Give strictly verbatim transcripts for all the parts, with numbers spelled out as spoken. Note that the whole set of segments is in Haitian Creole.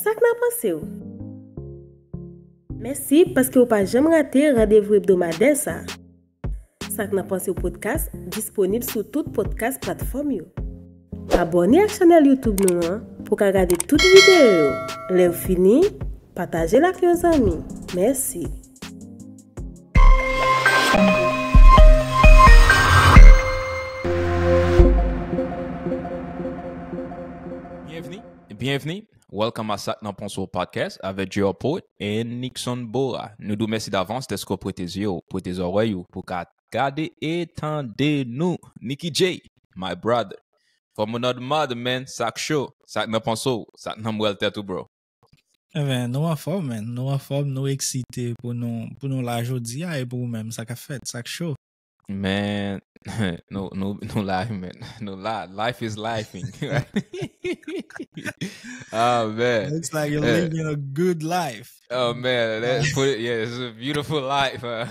Sa k nan panse w? Mèsi paske w pa janm rate randevou ebdomadè sa a. Sa k nan panse w podcast disponib sou tout podcast platfòm yo. Abòne ak chanèl YouTube nou an pou w ka gade tout videyo yo. Lè w fini, pataje l ak yon zanmi. Mèsi. Byenvni, byenvni. Welcome a Sa k nan panse w podcast avèk J R Poet and Nixon Bora. Nou di w mèsi davans dèske w prete zye w, prete zòrèy ou pou ka gade e tande nou. Nicky J, my brother. From another mother, man, sa k cho, sa k nan panse w, sa k nan mwèl tèt ou, bro. Ebyen, nou anfòm, man. Nou anfòm, nou eksite pou nou, pou nou la jodi a e pou ou menm, sa k ap fèt, sa k cho. Man, nou, nou, nou la, man. Nou la. Life is lifing, right? Oh, man. Looks like you're living a good life. Oh, man. That, put it, yeah, it's a beautiful life, huh?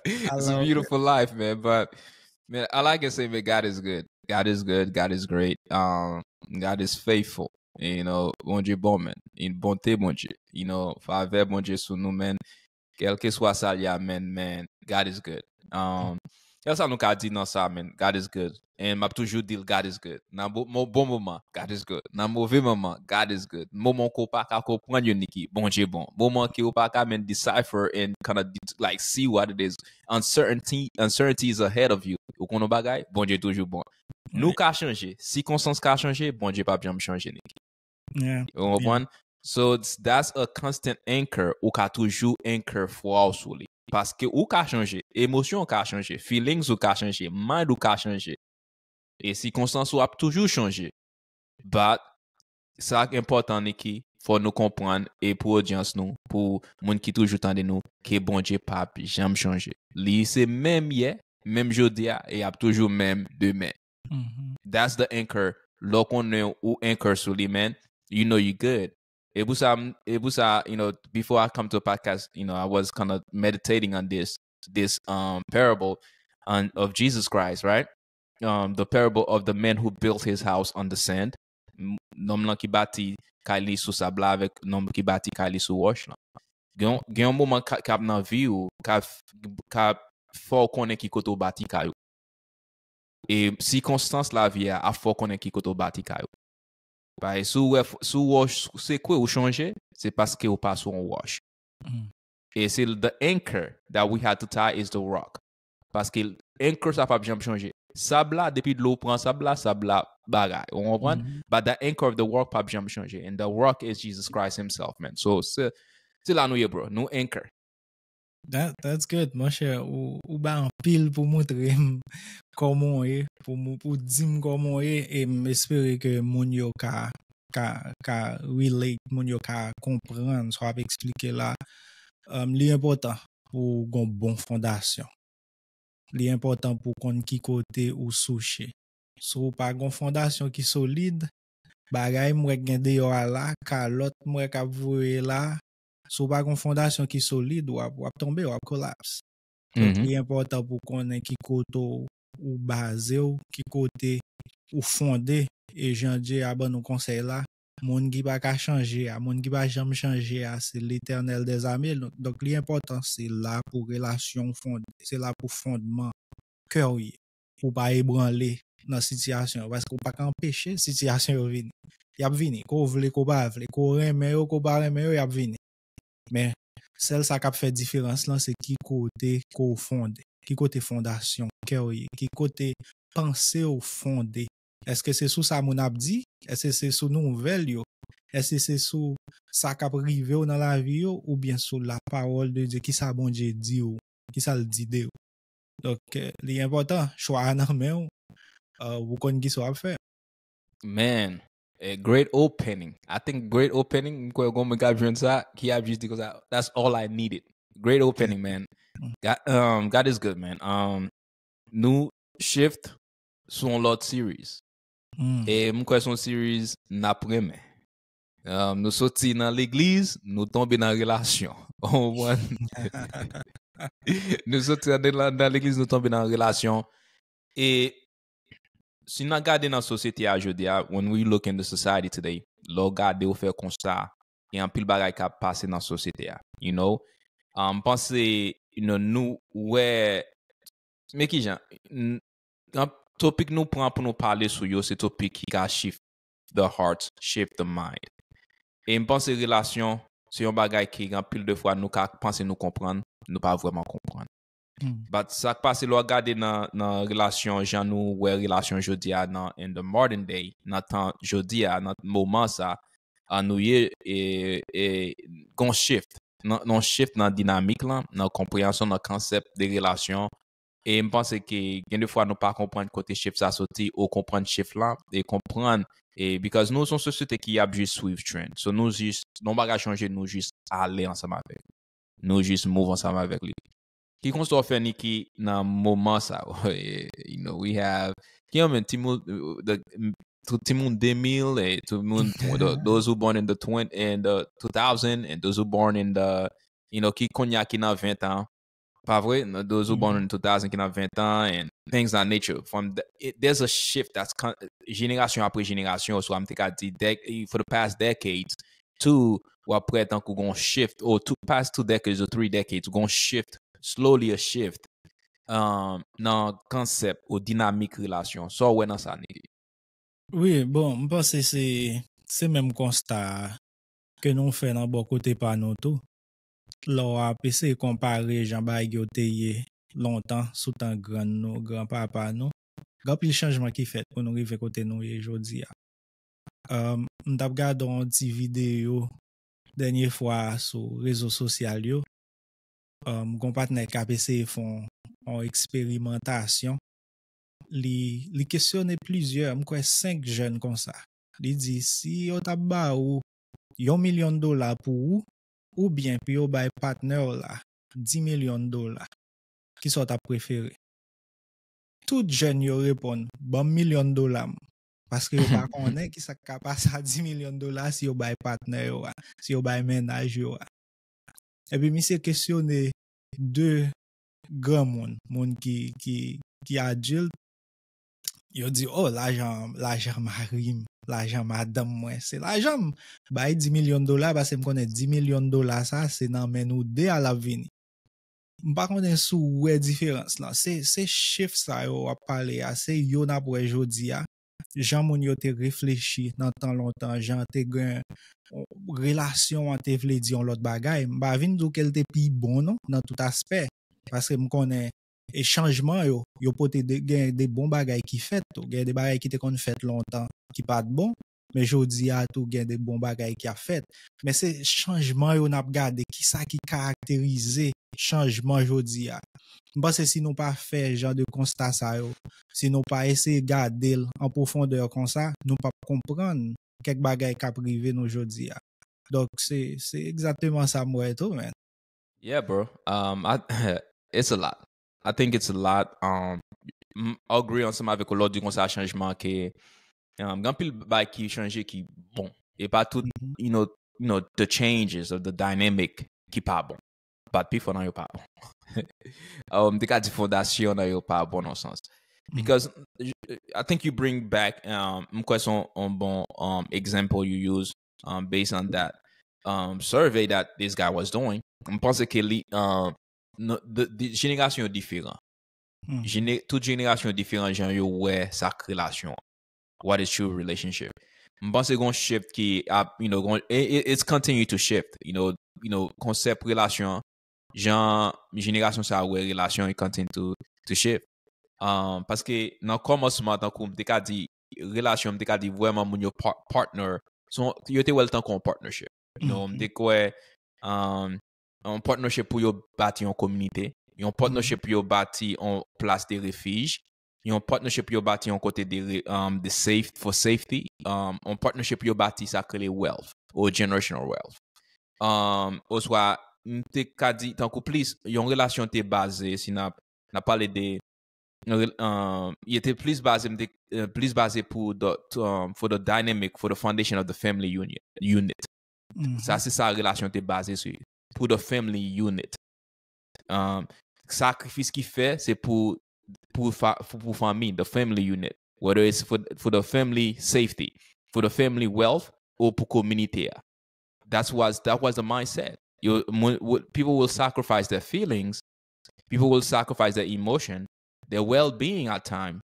It's a beautiful life, man. But, man, all I can say, man, God is good. God is good. God is great. Um, God is faithful. You know, Bondye bon, man. Bonte Bondye. You know, favè Bondye sou nou, man. Kèlkeswa sa l ye a, man, man, God is good. Um, sèl sa nou ka di nan sa, man, God is good. And m ap toujou di l, God is good. Nan bo-, mo-, bon moman, God is good. Nan move moman, God is good. Moman ke w pa ka konprann yo, Nicky, Bondye bon. Moman ke w pa ka, man, decipher and kinda de-, like, see what it is. Uncertainty, uncertainty is ahead of you. Ou konn yon bagay, Bondye toujou bon. Nou ka chanje, sikonstans ka chanje, Bondye p ap janm chanje, Nicky. Ou konprann? So, it's, that's a constant anchor. Ou ka toujou anchor fwa w sou li. Paske ou ka chanje, emosyon ou ka chanje, feelings ou ka chanje, mind ou ka chanje. E sikonstans ou ap toujou chanje. But, sa k enpòtan, Nicky, fò nou konprann, e pou odyans nou, pou moun ki toujou tande nou, ke Bondye p ap janm chanje. Li se menm yè, menm jodi a, e ap toujou menm demen. That's the anchor. Lè w konnen ou anchor sou li, man, you know you good. E pou sa, m- e pou sa, you know, before I come to a podcast, you know, I was kind of meditating on this, this, um, parable on, of Jesus Christ, right? Um, the parable of the man who built his house on the sand. M- Nonm lan ki bati kay li sou sab la avèk nonm ki bati kay li sou wòch lan. Gen yon, gen yon moman ka, k ap nan vi w, k ap, k ap fè w konnen ki kote w bati kay ou. E sikonstans lavi a ap fè w konnen ki kote w bati kay ou. Paske si w wè, si w wòch sekwe ou chanje, se paske ou pa sou yon wòch. E se the anchor that we had to tie is the rock. Paske anchor sa p ap janm chanje. Sab la, depi dlo pran sab la, sab la bagay. Ou konprann? But the anchor of the rock p ap janm chanje. And the rock is Jesus Christ himself, man. So, se, se la nou ye, bro. Nou anchor. That, that's good, monchè. Ou, ou bay anpil pou montre m kòman w ye, pou, mou- pou di m kòman w ye, e m espere ke moun yo ka, ka, ka relate, moun yo ka konprann sa w ap eksplike la. Um, li enpòtan pou w gen yon bon fondasyon. Li enpòtan pou w konn ki kote ou souche. Si w pa gen yon fondasyon ki solid, bagay m wè k gen deyò a la, kalòt m wè k ap voye la, si w pa gen yon fondasyon ki solid, w ap, w ap tonbe, w ap kolaps. Donk, li enpòtan pou w konnen ki kote w, ou baze w, ki kote ou fonde, e jan Dye a ban nou konsèy la, moun ki pa ka chanje a, moun ki pa janm chanje a, se Letènèl dèzame. Donk, donk, li enpòtan, se la pou relasyon w fonde, se la pou fondman kè w ye, pou w pa ebranle nan sitiyasyon yo, paske w pa ka anpeche sitiyasyon yo vini. Y ap vini, ke w vle, ke w pa vle, ke w renmen yo, ke w pa renmen yo, y ap vini. Men, sèl sa k ap fè diferans lan, se ki kote ke w fonde, ki kote fondasyon kè w ye, ki kote panse w fonde. Èske se sou sa moun ap di? Èske se sou nouvèl yo? Èske se sou sa k ap rive w nan lavi yo? Oubyen sou la pawòl de Dye, ki sa Bondye di w, ki sa l di de w? Donk, eh, li enpòtan, chwa a nan men w, eh, ou konn ki sa w ap fè. Man, a great opening. I think great opening, m kwè gon moun k ap jwenn sa, ki ap jis di konsa, "That's all I needed." Great opening, man. God, um, God is good, man. Um, nou shift sou yon lòt series. E m kwè se yon series n ap renmen. Um, nou soti nan legliz, nou tonbe nan relasyon. Ou konprann? Nou soti nan, nan legliz, nou tonbe nan relasyon. E si n ap gade nan sosyete a jodi a, when we look in the society today, Lè w gade, ou fè konsta, gen anpil bagay k ap pase nan sosyete a, you know. Ah, m panse, you know, nou wè, men kijan, n- an- topik nou pran pou nou pale sou yo, se topik ki ka shift the heart, shift the mind. E m panse relasyon, se yon bagay ki anpil de fwa nou ka panse nou konprann, nou pa vrèman konprann. But sa k pase lè w gade nan, nan relasyon, jan nou wè relasyon jodi a nan, in the modern day, nan tan jodi a, nan moman sa, a nou ye, e, e, gon shift, nan, nan shift nan dinamik lan, nan konpreyansyon, nan konsèp de relasyon. E m panse ke gen de fwa nou pa konprann kote shift sa soti, ou konprann shift la, e konprann, e, because nou se yon sosyete ki ap jis swiv trend. So nou jis, lè yon bagay chanje, nou jis ale ansanm avèk. Nou jis move ansanm avèk li. Ki konsèy w fè, Niki, nan moman sa? You know, we have, ki anmen, timoun, the, tout timoun de mil, e tout moun, the, those who born in the twenty, in the two thousand, and those who born in the, you know, ki kounye a ki nan ven an, pa vre? Those who born in two thousand ki nan ven an, and things of that nature. From the, it, there's a shift that's con- jenerasyon apre jenerasyon, oswa m te ka di, dec- for the past decades, two, w ap wè tankou gon shift, or two, past two decades or three decades, gon shift, slowly a shift, um, nan konsèp ou dinamik relasyon. Sa w wè nan sa, Niki? Wi, bon, m panse se, se menm konsta a ke nou fè nan bò kote pa nou tou. Lè w ap eseye konpare jan bagay yo te ye lontan, sou tan grann nou, gran papa nou, gen anpil chanjman ki fèt pou nou rive kote nou ye jodi a. Um, m t ap gade yon ti videyo dènye fwa a sou rezo sosyal yo. Um, gon patnè k ap eseye fè yon, yon eksperimantasyon. Li, li kesyone plizyè, m kwè senk jèn konsa. Li di, si yo t ap ba ou yon milyon dola pou ou, oubyen pou yo bay patnè w la di milyon dola, kisa w t ap prefere? Tout jèn yo reponn, ban m milyon dola m. Paske yo pa konnen kisa k ka pase a di milyon dola si yo bay patnè yo a, si yo bay mennaj yo a. Epi misye kesyone de granmoun, moun ki, ki, ki adilt, yo di, oh, lajan, lajan mari m, lajan madanm mwen, se lajan m. Bay di milyon dola, paske m konnen di milyon dola sa, se nan men nou de a l ap vini. M pa konnen si w wè diferans lan. Se, se chif sa yo w ap pale a, se yo n ap wè jodi a. Jan moun yo te reflechi nan tan lontan, jan te gen, relasyon an te vle di yon lòt bagay. M pa vin di w ke l te pi bon non, nan tout aspè. Paske m konnen e chanjman yo, yo pote de, gen de bon bagay ki fèt tou. Gen de bagay ki te konn fèt lontan ki pa t bon, men jodi a tou gen de bon bagay ki ap fèt. Men se chanjman yo n ap gade, kisa ki karakterize chanjman jodi a. M panse si nou pa fè jan de konsta sa yo, si nou pa eseye gade l an pwofondè konsa, nou p ap konprann kèk bagay k ap rive nou jodi a. Donk, se, se egzakteman sa m wè tou, man. Yeah, bro. Um, I, it's a lot. I think it's a lot. Um, m agree ansanm avèk ou lè w di konsa chanjman ke, um, gen anpil bagay ki chanje ki bon. E pa tout, you know, you know, the changes of the dynamic ki pa bon. But pifò nan yo pa bon. Um, m te ka di fondasyon nan yo pa bon nan sans. Because I think you bring back, um, m kwè se yon, yon bon, um, example you use, um, based on that, um, survey that this guy was doing. M panse ke li, um, no, the, the, jenerasyon yo diferan. Jene, tout jenerasyon yo diferan jan yo wè sa k relasyon an. What is true relationship? M panse gon shift ki ap, you know, gon, it, it, it's continue to shift, you know, you know, konsèp relasyon, jan jenerasyon sa wè relasyon, it continue to, to shift. Um, paske nan kòmansman, tankou m te ka di, relasyon, m te ka di vrèman moun yo par, partner, so, yo te wè l tankou yon partnership. You know, m te kwè, um, yon partnership pou yo bati yon kominote, yon partnership pou yo bati yon plas de refij, yon partnership pou yo bati yon kote de, re- um, de safe, for safety, um, yon partnership pou yo bati sa k rele wealth, or generational wealth. Um, oswa, m te ka di, tankou plis, yon relasyon te baze, si n ap, n ap pale de, yon rel- um, li te plis baze, m te, uh, plis baze pou the, to, um, for the dynamic, for the foundation of the family union, unit. Sa se sa relasyon te baze sou, pou the family unit. Um, sakrifis ki fè, se pou, pou, fa, pou, pou fanmi, the family unit. Whether it's for, for the family safety, for the family wealth, ou pou kominote a. That was, that was the mindset. Yo, mwen, w- people will sacrifice their feelings, people will sacrifice their emotion, their well-being at time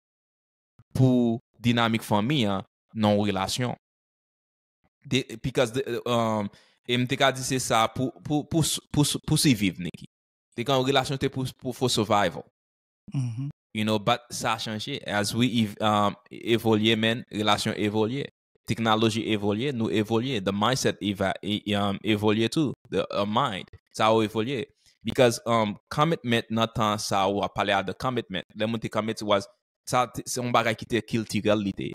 pou dinamik fanmi an nan yon relasyon. They, because the, um, e m te ka di se sa pou, pou, pou, pou, pou siviv, Niki. Te gen yon relasyon te pou, pou for survival. Mhm. You know, but sa chanje. As we ev- um, evolye, men, relasyon evolye. Teknoloji evolye, nou evolye. The mindset eva- e- um, evolye tou. The uh, mind. Sa yo evolye. Because um, commitment nan tan sa ou ap pale a the commitment. Lè moun te commit was, sa te- se yon bagay ki te kiltirèl li te.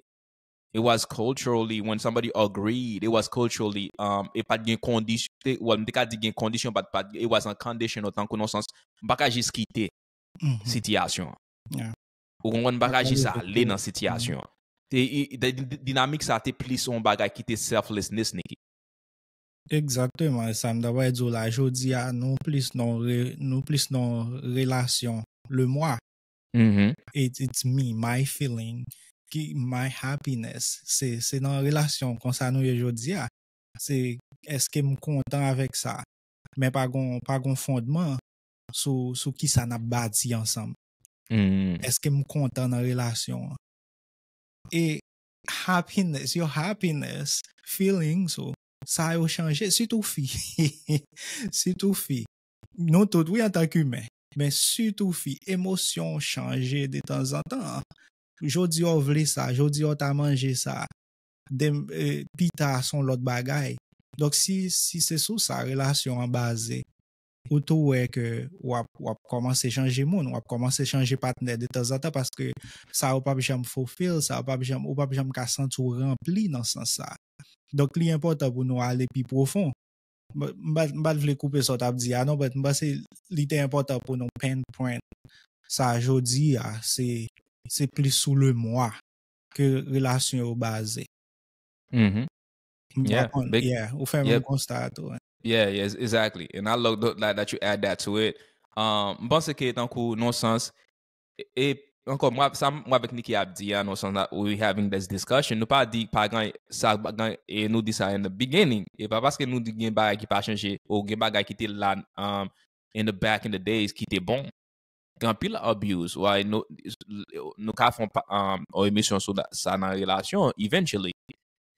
It was culturally, when somebody agreed, it was culturally, um, e pa t gen kondisyon, te- well, m te ka di gen kondisyon, but, but it was unconditional, tankou nan sans, m pa ka jis kite Mhm. sitiyasyon an. Yeah. Ou konprann, m pa ka Sa jis yo ale te- nan sitiyasyon an. Te, i- i- di- di- dinamik sa te plis yon bagay ki te selflessness, Niki. Egzakteman, e sa m ta pral di w la, jodi a, nou plis nan re- nou plis nan relasyon le mwa. Mhm. It, it's me, my feeling, ki, my happiness. Se, se nan relasyon konsa nou ye jodi a. Se èske m kontan avèk sa? Men pa gon, pa gon fondman sou, sou ki sa n ap bati ansanm. Mhm. Èske m kontan nan relasyon an? E happiness, your happiness, feelings ou, sa yo chanje, sitou fi. Sitou fi. Nou tout, wi, antank imen. Men sitou fi, emosyon chanje de tanzantan. Jodi a w vle sa, jodi a w ta manje sa. Dem, eh, pita se yon lòt bagay. Donk si, si se sou sa relasyon an baze, ou tou wè ke w ap, w ap kòmanse chanje moun, w ap kòmanse chanje patnè de tanzantan paske sa ou p ap janm fulfill, sa ou p ap janm, ou p ap janm ka santi w ranpli nan sans sa. Donk li enpòtan pou nou ale pi pwofon. M pa, m pa t vle koupe sa w t ap di a non, but m panse li te enpòtan pou nou pinpoint sa jodi a, se, se plis sou le mwa ke relasyon yo baze. Mhm. M pa Yeah, konn, big- yeah, ou fè yeah. Menm konsta a tou. Yeah, yes, exactly. And I love that, that you add that to it. Um, m panse ke tankou nan sans, e, e ankò, mwen, sa mwen avèk Niki ap di a, nan sans that we having this discussion, nou pa di pa gen, sa pa gen, e nou di sa in the beginning. E pa paske nou di gen bagay ki pa chanje, ou gen bagay ki te la, um, in the back in the days ki te bon. Gen anpil abuse, why nou, nou ka fè yon pa- um, yon emisyon sou da- sa nan relasyon, eventually.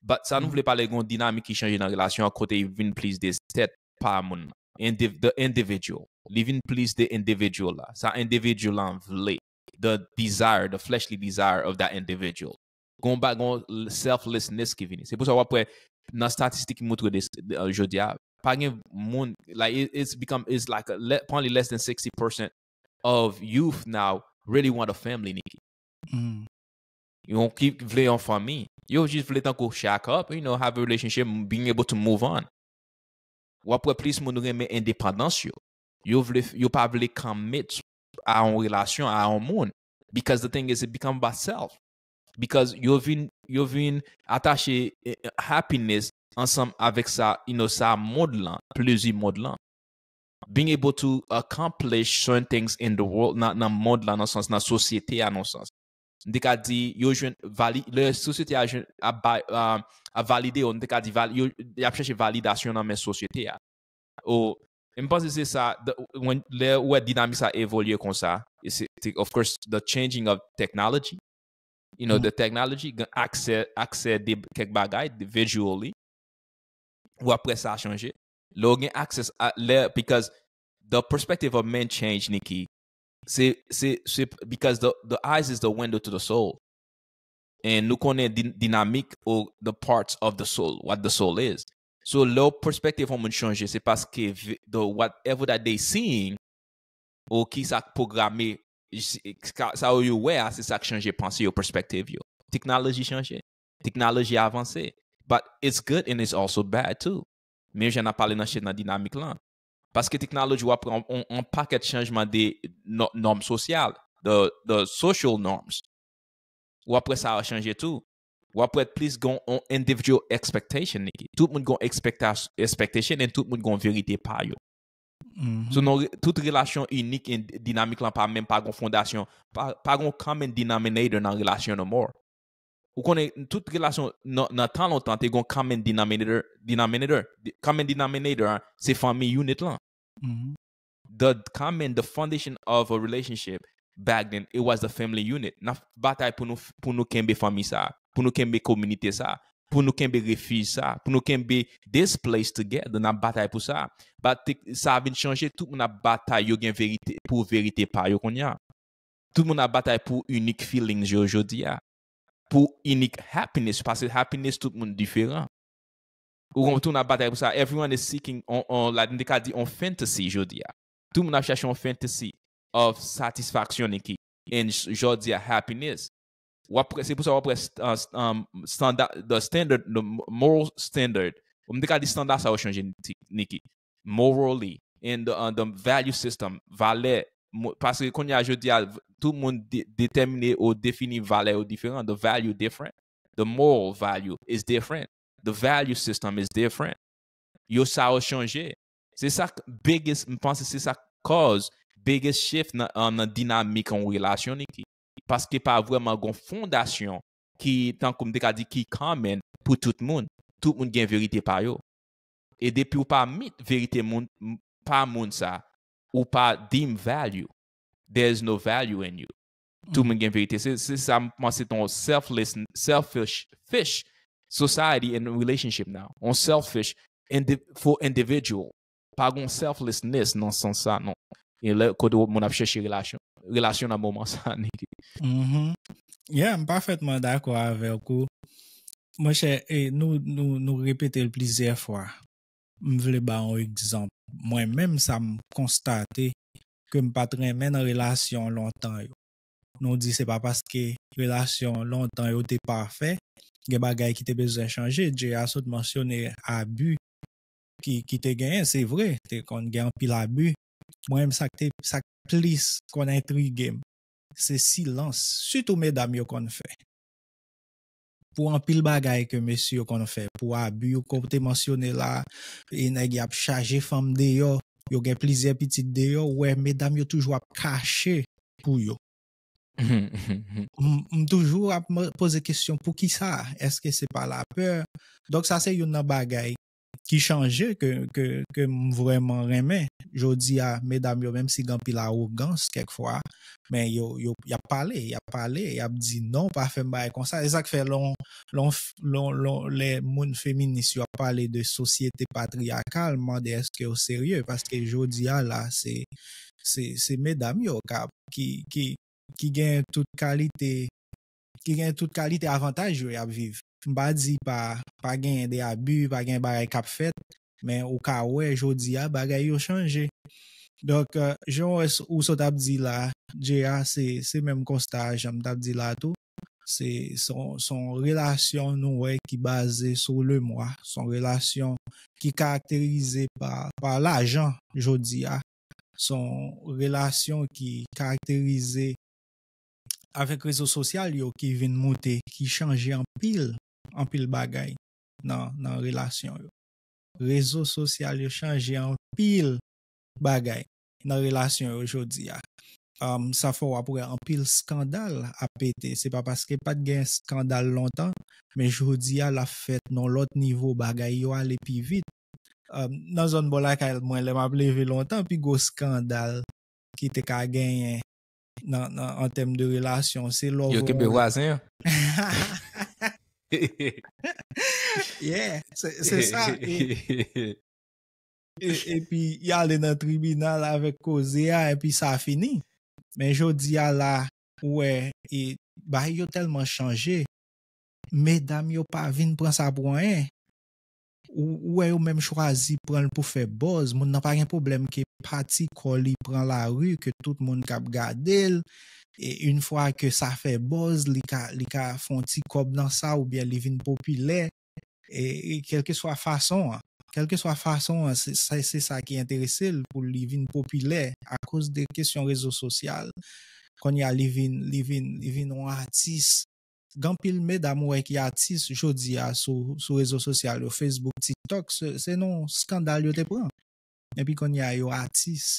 But sa nou vle pale, gen yon dinamik ki chanje nan relasyon an, kote li vin plis de tèt pa moun nan. Indiv- the individual. Li vin plis de individual la. Sa individual la vle. The desire, the fleshly desire of that individual. Gon ba gon selflessness ki vini. Se pou sa w ap wè nan statistik ki montre de, de, uh, jodi a, pa gen moun, like, it, it's become, it's like a, le, probably less than sixty percent of youth now really want a family, Niki. Mm. Yon ki vle yon fanmi. Yo jis vle tankou shack up, you know, have a relationship, being able to move on. W ap wè plis moun renmen endepandans yo. Yo vle, yo pa vle commit a yon relasyon, a yon moun. Because the thing is, it become about self. Because yo vin, yo vin atache, eh, eh, happiness ansanm avèk sa, you know, sa mond lan, plezi mond lan. Being able to accomplish certain things in the world, nan, nan mond lan, nan sans, nan sosyete a, nan sans. M te ka di, yo jwenn vali, lè sosyete a jwenn, a, bay, a, a valide yo, m te ka di, vali, yo, y ap chèche validasyon nan men sosyete a. O, e m panse se sa, the, when, lè ou wè dinamik sa evolye konsa, e se, te- of course, the changing of technology, you know, the technology, gen aksè, aksè de kèk bagay, de visually, ou ap wè sa chanje. Lè ou gen aksè a, lè, because the perspective of men change, Niki. Se, se, se, because the, the eyes is the window to the soul. And nou konnen din, dinamik ou the parts of the soul, what the soul is. So, lè perspective yon moun chanje, se paske vi- the, whatever that they seeing, ou ki sa k pwograme, sa yo wè a, se sa k chanje panse yo, perspective yo. Teknoloji chanje. Teknoloji avanse. But it's good and it's also bad too. Men jan n ap pale nan chen nan dinamik lan. Paske teknoloji w ap pran on, on pakèt chanjman de nò- nòm sosyal, the, the social norms. W ap wè sa a chanje tou. W ap wè plis gon on individual expectation, Niki. Tout moun gon expecta- expectation and tout moun gon verite pa yo. Mhm. So, non, re- tout relasyon inik e dinamik lan pa menm pa gon fondasyon, pa, pa gon common denominator nan relasyon no more. Ou konnen, tout relasyon nan, nan tan lontan te gon common denominator, denominator. Common denominator an, se family unit lan. Mhm. The common, the foundation of a relationship back then, it was the family unit. N ap batay pou nou, pou nou kenbe fanmi sa, pou nou kenbe kominote sa, pou nou kenbe refij sa, pou nou kenbe this place together. N ap batay pou sa. But te- sa vin chanje, tout moun ap batay, yo gen verite, pou verite pa yo kounye a. Tout moun ap batay pou unique feelings yo jodi a. Pou unique happiness, paske happiness tout moun diferan. Ou konprann, tout moun ap batay pou sa. Everyone is seeking on, on, like, m te ka di on fantasy jodi a. Tout moun ap chèche on fantasy of satisfaction, Niki. And j- jodi a, happiness. W ap, se pou sa w ap wè st- uh, st- um, standard, the standard, the moral standard. M te ka di standard sa yo chanje, Niki. Morally, and the, uh, the value system, valè, mo- paske kounye a jodi a, tout moun de- detèmine ou defini valè yo diferan. The value different. The moral value is different. The value system is different. Yo sa yo chanje. Se sa k- biggest, m panse se sa k cause biggest shift nan, uh, nan dinamik yon relasyon, Niki. Paske pa vrèman gon fondasyon ki, tankou m te ka di, ki common pou tout moun. Tout moun gen verite pa yo. E depi ou pa meet verite moun, m- pa moun sa, ou pa deem value. There is no value in you. Tout moun gen verite. Se se sa m panse ton selfless, selfish fish society and relationship now. On selfish indi, for individual. Pa gon selflessness nan sans sa, non. E lè kote moun ap chèche relasyon. Relasyon nan moman sa, Niki. Mhm. Yeah, m pafètman dakò avèk ou. Monchè, e, nou, nou, nou repete l plizyè fwa. M vle ba yon egzanp. Mwen menm, sa m konstate ke m pa t renmen nan relasyon lontan yo. Nou di se pa paske relasyon lontan yo te pafè, gen bagay ki te bezwen chanje. Jay a sot mansyone abi ki, ki te genyen, se vre, te konn gen anpil abi. Mwen menm, sa k te, sa k plis konn entrige m, se silans, sitou medam yo konn fè. Pou anpil bagay ke mesye yo konn fè, pou abi yo, kon w te mansyone la, e nèg y ap chaje fanm deyò, yo gen plizyè pitit deyò, ou wè medam yo toujou ap kache pou yo. M m toujou ap m- poze kesyon, poukisa? Èske se pa lapè? Donk, sa se youn nan bagay ki chanje ke, ke, ke m vrèman renmen. Jodi a, medam yo, menm si gen anpil awogans kèk fwa, men yo, yo, y ap pale, y ap pale, y ap di, "Non, pa fè m bagay konsa." E sa k fè lè on, lè on f- lè on- lè on- lè moun feminis yo ap pale de sosyete patriyakal, m mande èske yo serye, paske jodi a la, se, se, se medam yo k ap, ki, ki, ki gen tout kalite, ki gen tout kalite avantaj yo y ap viv. M pa di pa, pa genyen de abi, pa gen bagay k ap fèt, men ou ka wè jodi a bagay yo chanje. Donk, euh, jan w wè s- ou sot ap di la, Jay a, se, se menm konsta a, jan m t ap di la tou. Se, se yon, se yon relasyon nou wè ki baze sou lemwa, se yon relasyon ki karakterize pa, pa lajan jodi a. Se yon relasyon ki karakterize avèk rezo sosyal yo ki vin moute, ki chanje anpil, anpil bagay nan, nan relasyon yo. Rezo sosyal yo chanje anpil bagay nan relasyon yo jodi a. Um, sa fè w ap wè anpil skandal ap pete. Se pa paske pa t gen skandal lontan, men jodi a l ap fèt nan lòt nivo, bagay yo ale pi vit. Um, nan zòn bò lakay mwen, lè m ap leve lontan, pi gwo skandal ki te ka genyen nan, nan, an tèm de relasyon, se lè w Yo kenbe vwazen an. Yeah, se se sa. E, e, epi y ale nan tribinal avèk koze a, epi sa fini. Men jodi a la, ou wè, e, bagay yo tèlman chanje, medam yo pa vin pran sa pou anyen. Ou, ou wè yo menm chwazi pran l pou fè buzz. Moun nan pa gen pwoblèm ke pati kò li pran lari, ke tout moun k ap gade l. E yon fwa ke sa fè buzz, li ka, li ka fè yon ti kòb nan sa, oubyen li vin popilè. E, e kèlkeswa fason an, kèlkeswa fason an, se, se, se sa ki enterese l pou li vin popilè akoz de kesyon rezo sosyal. Kounye a, li vin, li vin, li vin yon atis. Gen anpil medam ou wè ki atis jodi a sou, sou rezo sosyal yo, Facebook, TikTok, se, se nan skandal yo te pran. Epi kounye a, yo atis.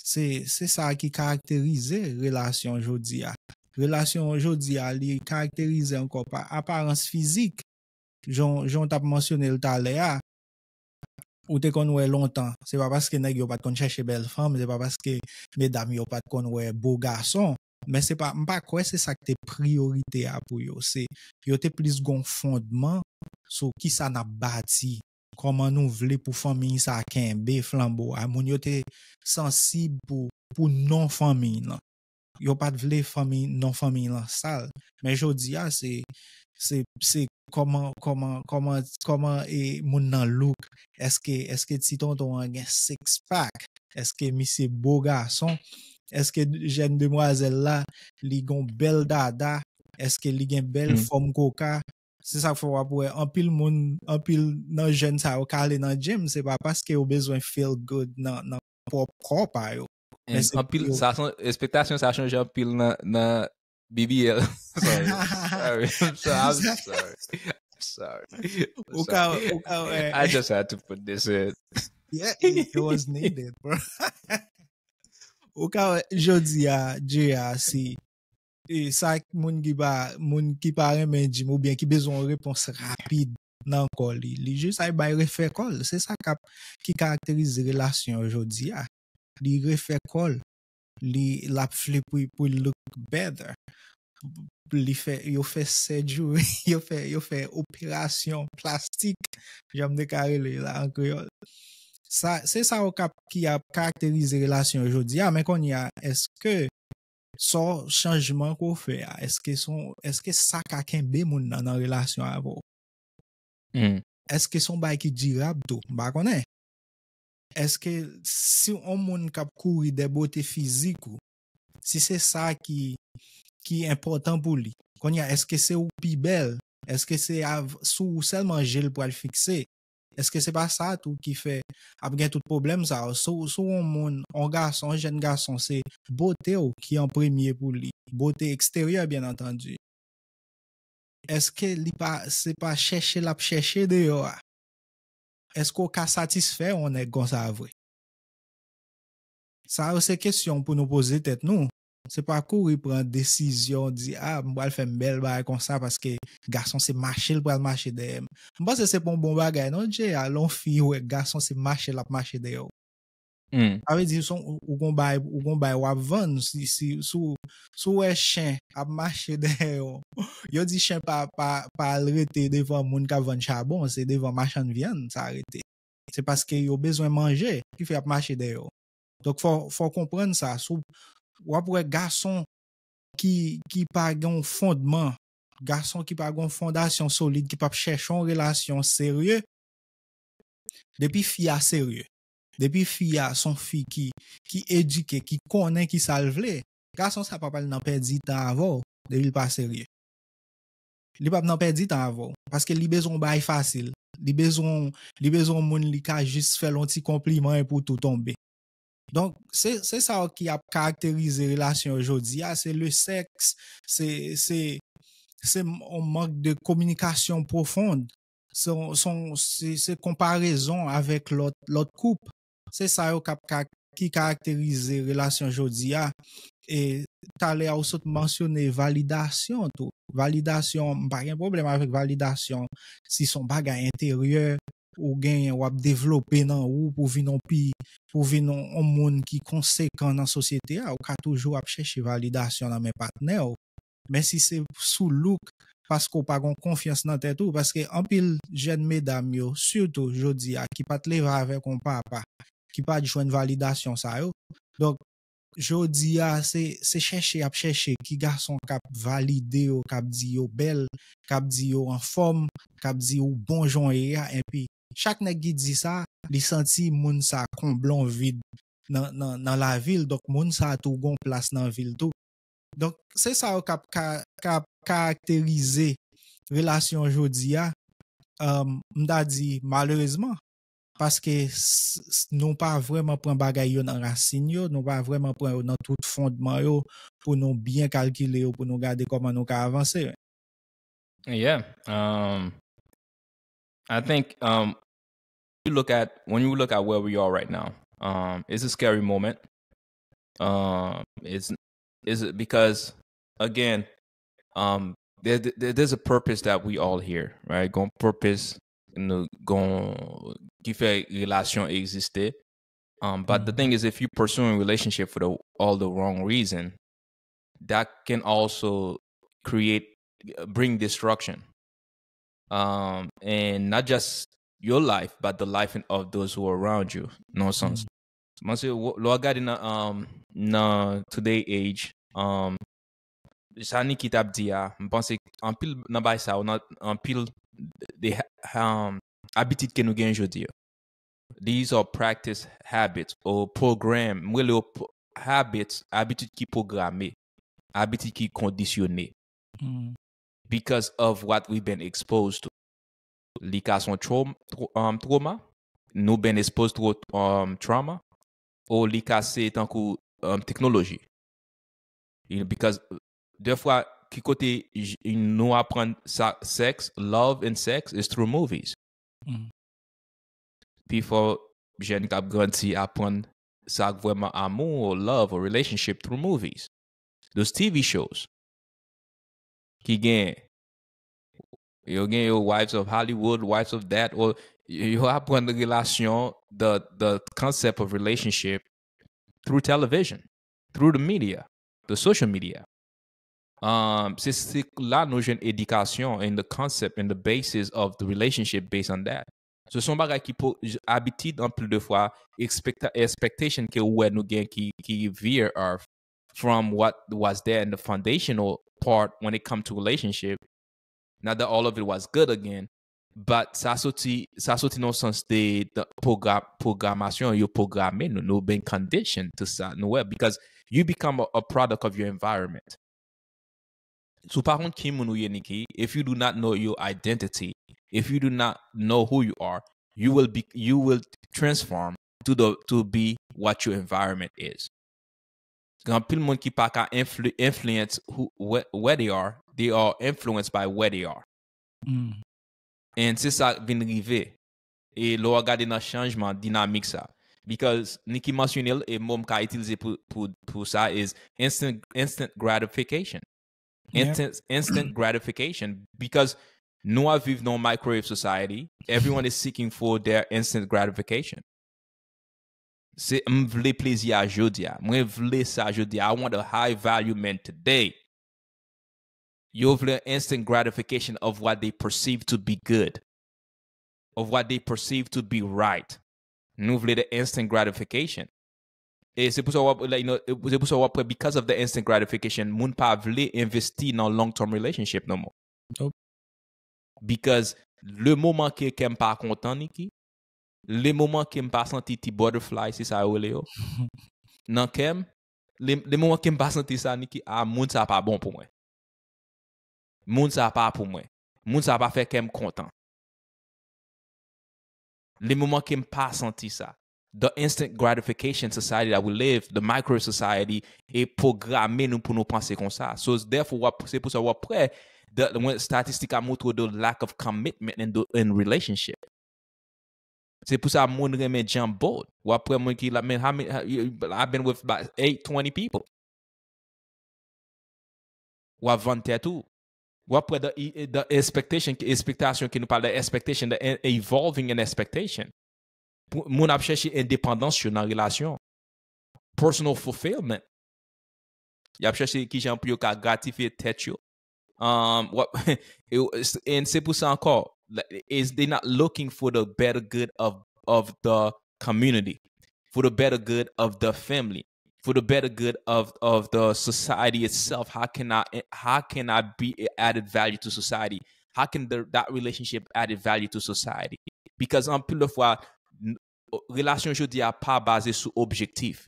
Se, se sa ki karakterize relasyon jodi a. Relasyon jodi a, li karakterize ankò pa aparans fizik. Jan, jan w t ap mansyone l talè a, ou te konn wè lontan. Se pa paske nèg yo pa t konn chèche bèl fanm, se pa paske medam yo pa t konn wè bo gason, men se pa, m pa kwè se sa k te priyorite a pou yo. Se, yo te plis gon fondman sou kisa n ap bati, kòman nou vle pou fanmiy sa kenbe flanbo a. Moun yo te sansib pou, pou non fanmiy lan. Yo pa t vle fanmi, non fanmiy lan sal. Men jodi a, se, se, se kòman, kòman, kòman, kòman e moun nan look. Èske, èske ti tonton an gen six pack? Èske misye bo gason? Èske jèn demwazèl la, li gon bèl dada? Èske li gen bèl Hmm. fòm koka? Se sa k fè w ap wè anpil moun, anpil nan jèn sa yo k ale nan gym, se pa paske yo bezwen feel good nan, nan pwòp kò pa yo. Men And se pou anpil, yo sa son, ekspektasyon sa chanje anpil nan, nan B B L. Sorry. Sorry. I'm sorry. I'm sorry. I'm sorry. I'm Ou ka, sorry. Ou ka wè. I just had to put this in. Yeah, it, it was needed, bro. Ou ka wè, jodi a, J A, si e sa k moun ki pa, moun ki pa renmen gym oubyen ki bezwen yon repons rapid nan kò li, li jis al bay refè kò l. Se sa k ap, ki karakterize relasyon yo jodi a. Li refè kò l. Li, l ap vle pou, pou l look better. Li fè, yo fè surgery, yo fè, yo fè operasyon plastik, jan m te ka rele la an kreyòl. Sa, se sa yo k ap, ki ap karakterize relasyon yo jodi a, men kounye a, èske sa w, chanjman ke w fè a, èske son, èske sa ka kenbe moun nan, nan relasyon avè w? Hmm. Èske son bagay ki dirab tou? M pa konnen. Èske si yon moun k ap kouri dè bote fizik ou, si se sa ki, ki enpòtan pou li, kounye a, èske se ou pi bèl? Èske se av-, sou ou sèlman je l pral fikse? Èske se pa sa tou ki fè ap gen tout pwoblèm sa yo? Sou, sou yon moun, yon gason, yon jèn gason, se bote w ki an premye pou li. Bote eksteryè, byen antandi. Èske li pa, se pa chèche l ap chèche deyò a? Èske w ka satisfè yon nèg konsa vre? Sa yo se kesyon pou nou poze tèt nou. Se pa kouri pran desizyon, di, "A, m pral fè m bèl bagay konsa paske gason se mache l pral mache dèyè m." M panse se pa yon bon bagay, non, J A, lè yon fi wè gason se mache l ap mache dèyè w. Hmm. Sa vle di, se yon, ou, ou gon bay, ou gon bay w ap vann, si, si, si, w- si w wè chen ap mache dèyè w. Yo di chen pa, pa, pa al rete devan moun k ap vann chabon, se devan machann vyann sa rete. Se paske yo bezwen manje ki fè y ap mache dèyè w. Donk, fò, fò w konprann sa. Si w, w ap wè gason ki, ki pa gen yon fondman, gason ki pa gen yon fondasyon solid, ki p ap chèche yon relasyon serye, depi fi a serye, depi fi a se yon fi ki, ki edike, ki konnen ki sa l vle, gason sa p ap al nan pèdi tan avè w, depi l pa serye. Li p ap nan pèdi tan avè w, paske li bezwen yon bagay fasil. Li bezwen, li bezwen yon moun li ka jis fè l yon ti konpliman epi w tou tonbe. Donk, se, se sa yo ki ap karakterize relasyon yo jodi a, se le sèks, se, se, se yon mank de kominikasyon pwofond, se, se, se, se konparezon avèk lòt, lòt koup. Se sa yo k ap ka, ki karakterize relasyon jodi a. E talè a ou sot mansyone validasyon tou. Validasyon, m pa gen pwoblèm avèk validasyon. Si se yon bagay enteryè, ou genyen, w ap devlope nan ou pou vin yon pi, pou vin yon, yon moun ki konsekan nan sosyete a, ou ka toujou ap chèche validasyon nan men patnè w. Men si se sou look, paske w pa gen konfyans nan tèt ou, paske anpil jèn medam yo, sitou jodi a, ki pa t leve avèk yon papa, ki pa t jwenn validasyon sa yo. Donk, jodi a, se, se chèche y ap chèche ki gason k ap valide yo, k ap di yo bèl, k ap di yo anfòm, k ap di ou bon jan w ye a, enpi chak nèg ki di sa, li santi moun sa konble yon vid nan, nan, nan lavi l, donk moun sa tou gon plas nan vi l tou. Donk, se sa yo k ap ka, k ap karakterize relasyon jodi a, um, m ta di malerezman, paske s- s- nou pa vrèman pran bagay yo nan rasin yo, nou pa vrèman pran yo nan tout fondman yo pou nou byen kalkile yo, pou nou gade kòman nou ka avanse. Yeah. Um, I think um, you look at when you look at where we are right now, um, it's a scary moment. Um, it's is it because again, um, there, there, there's a purpose that we all here, right? Gon purpose nou gon ki fè relasyon egziste. Um, but the thing is, if you pursuing relationship for the, all the wrong reason, that can also create, bring destruction. Um, and not just your life, but the life of those who are around you. Non sans. Mwen se lè w gade nan, um, nan today age, um, sa Niki t ap di a, m panse anpil nan bagay sa yo, nan anpil de ha- um, abitid ke nou gen jodi a. These are practice habits or program. M rele yo pro- habits, abitid ki pwograme, abitid ki kondisyone. Because of what we've been exposed to. Li ka se yon traum- tra- um, trauma, nou been exposed to um, trauma, ou li ka se tankou um, teknoloji. You know, because defwa, ki kote j- nou aprann sa, sex, love and sex is through movies. Pifò jèn k ap grandi aprann sa k vrèman amou, ou love, ou relationship through movies. Those T V shows ki gen, yo gen yo Wives of Hollywood, Wives of That, ou yo aprann relasyon, the, the concept of relationship through television, through the media, the social media. Um, se, se la nou jwenn edikasyon and the concept and the basis of the relationship based on that. So, se yon bagay ki pou abitid anpil de fwa, expecta- expectation ke ou wè nou gen ki, ki veer off from what was there in the foundational part when it come to relationship. Not that all of it was good again, but sa soti, sa soti nan sans de, de program, programasyon, yo programe nou, nou been conditioned to sa, nou wè, because you become a, a product of your environment. Si w pa konn ki moun ou ye, Niki, if you do not know your identity, if you do not know who you are, you will be, you will transform to the, to be what your environment is. Gen anpil moun ki pa ka influ- influence who, where, where they are, they are influenced by where they are. And se sa vin rive. E lè w gade nan chanjman dinamik sa. Because Niki mansyone l, e mo m ka itilize pou, pou, pou sa is instant, instant gratification. Instant, instant gratification. Because nou ap viv nan microwave society, everyone is seeking for their instant gratification. Se m vle plezi a jodi a. Mwen vle sa jodi a. I want a high value man today. Yo vle instant gratification of what they perceive to be good, of what they perceive to be right. Nou vle the instant gratification. E se pou sa w ap, like, you know, se pou sa w ap wè, because of the instant gratification, moun pa vle envesti nan long term relationship no more. Because le moman ke kè m pa kontan, Niki, le moman ke m pa santi ti butterfly, se sa yo rele yo, nan kè m, le, le moman ke m pa santi sa, Niki, a, moun sa pa bon pou mwen. Moun sa pa pou mwen. Moun sa pa fè kè m kontan. Le moman ke m pa santi sa. The instant gratification society that we live, the micro society, e programe nou pou nou panse konsa. So, therefore, w ap, se pou sa w ap wè, the, when statistik a montre the lack of commitment in, the, in relationship. Se pou sa moun renmen jump boat. W ap wè moun ki la, man, how many, how, you- I've been with about eight, twenty people. W ap vann tèt ou. W ap wè the, the expectation, expectation ke nou pale de expectation, the e- evolving in expectation. Pou- Moun ap chèche endepandans yo nan relasyon. Personal fulfillment. Y ap chèche kijan pou yo ka gratifye tèt yo. Um, what, and se pou sa ankò, like, is they not looking for the better good of, of the community, for the better good of the family, for the better good of, of the society itself. How can I, how can I be added value to society? How can the, that relationship added value to society? Because anpil de fwa, n- relasyon jodi a pa baze sou objektif.